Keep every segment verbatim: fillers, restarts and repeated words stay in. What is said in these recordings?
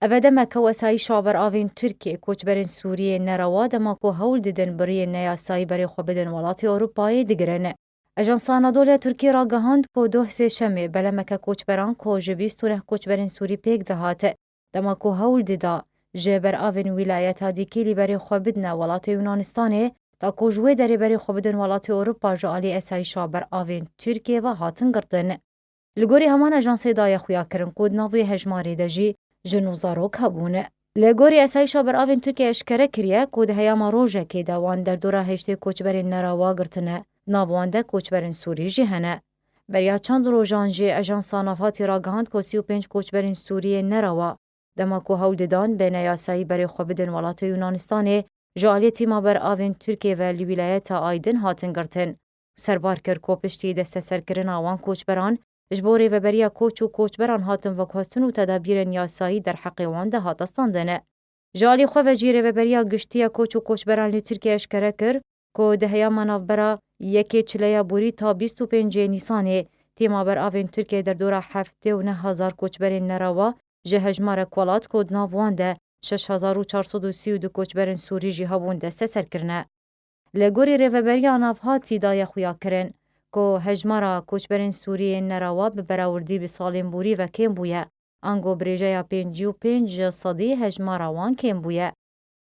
Ev e demeke ku esayîşa beravên Tirkiyê koçberên Sûriyê nerewa dema ku hewl didin bi riyên neyasayî berê xwe bidin welatê Ewropayê digirin. Ajansa Anadoluya Tirkiyê ragihand ku doh sêşemê belemeke koçberan ku ji bîst û neh koçberên Sûrî pêk dihat, dema ku hewl dida ji beravên wîlayeta dîkî lî berê xwe bidine welatê Yunanistanê, ta ku ji wê derê berê xwe bidin welatê Ewropa ji alî esayîşa beravên Tirkiyê ve hatin girtin. Li gorî heman ajansê daye xuyakirin ku di nav wê hejmarê de jî jin û zarok hebûn. Li gorî esayîşa beravên Tirkiye eşkere kiriye ku di heyama rojekê de wan derdora heştê koçberên nerewa girtine, nav wan de koçberên Sûrî jî hene. Beriya çend rojan jî Ajansa Nav hatî ragihand ku sî û pênc koçberên Sûriyê nerewa, dema ku hewl didan bi neyasayî berê xwe bidin welatê Yunanistanê, ji aliyê tîma beravên Tirkiyê ve li wîlayeta Aydin hatin girtin. Serbar kir ku piştî desteserkirina wan koçberan, ji bo rêveberiya koç û koçberan hatin veguhestin û tedabîrên yasayî derheqê wan de hate standin. Ji alî xwe ve jî Rêveberiya Giştî ya Koç û Koçberan li Tirkiye eşkere kir ku di heyama navbera yekê çileya borî ta bîst û pêncê Nîsanê, tîma beravên Tirkiye derdora heftê û neh hezar koçberên nerewa ji hejmarek welat ku di nav wan de şeş hezar û çar sed û sî û du koçberên Sûrî jî hebûn desteser kirine. Li gorî Rêveberiya Nav hatî daye xuyakirin ku hejmara koçberên Sûriyê nerewa bi berawirdî bi salên borî ve kêm bûye, ango bi rêjeya pêncî û pênc ji sedî hejmara wan kêm bûye.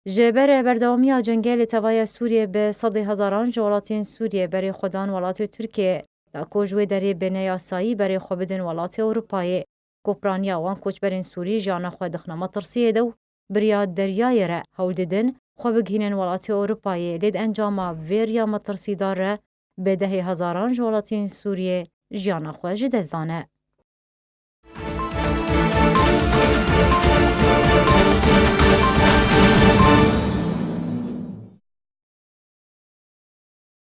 Ji ber berdewamiya cengê li tevaya Sûriyê bi sedê hezaran ji welatên Sûriyê berê xwe dan welatê Tirkiyê, da ku ji wê derê bi neyasayî berê xwe bidin welatê Ewropayê. Ku piraniya wan koçberên Sûrî jiyana xwe dixine metirsiyê de û bi riya deryayê re hewl didin xwe bigihînin welatê Ewropayê, lê di encama vê riya metirsîdar re bi dehê hezaran ji welatên Sûriyê jiyana xwe ji dest dane.